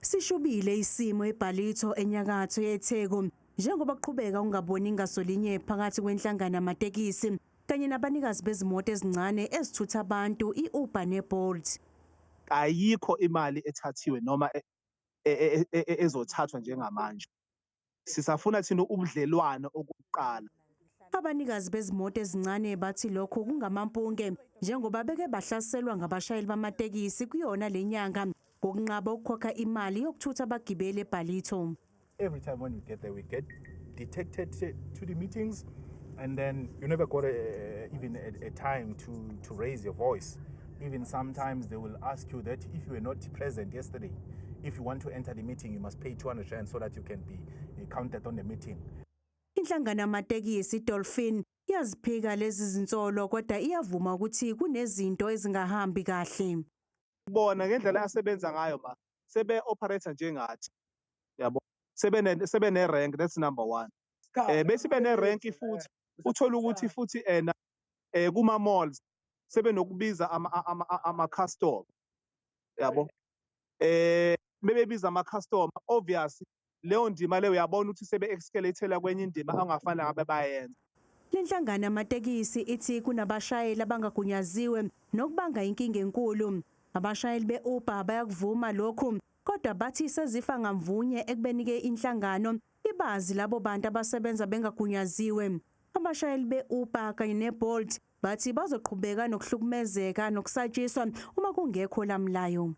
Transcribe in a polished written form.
Sishubile isimo eBallito enyakatho yeTheku njengoba kuqhubeka ukungaboni ngasolinye phakathi kwenhlangano yamatekisi kanye nabanikazi bezimoto ezincane ezithutha abantu i-Uber neBolt. Ayikho imali ethathiwe noma ezothathwa njengamanje. Sisafuna thina ubudlelwano okokuqala. Abanikazi bezimoto ezincane bathi lokhu kungamampunge njengoba beke bahlaselwa ngabashayeli bamatekisi kuyona le nyanga ngokunqaba ukukhokha imali yokuthutha abagibeli eBallito. Every time when we get there, we get detected to the meetings, and then you never got even a time to raise your voice. Even sometimes they will ask you that if you were not present yesterday, if you want to enter the meeting, you must pay 200 rand so that you can be counted on the meeting. Inhlangano yamatekisi iDolphin yaziphika lezi zinsolo kodwa iyavuma ukuthi kunezinto ezingahambi kahle. Bona ngendlela asebenza ngayo ma sebe operate-a njengathi, yabo, sebene rank, that's number 1. Bese bene rank futhi uthola ukuthi futhi ena kuma malls sebenokubiza ama customer, yabo, bebebiza ama customer. Obvious leyo ndima leyo uyabona ukuthi sebe escalate kwenye indima angafanele ngabe bayenza. Lenhlangano yamatekisi ithi kunabashayeli abangagunyaziwe nokubanga inkinga enkulu. Abashayeli be-Uber bayakuvuma lokhu kodwa bathi sezifa ngamvunye ekubeni ke inhlangano ibazi labo bantu abasebenza bengagunyaziwe. Abashayeli be-Uber kanye neBolt bathi bazoqhubeka nokuhlukumezeka nokusatshiswa uma kungekho lamlayo.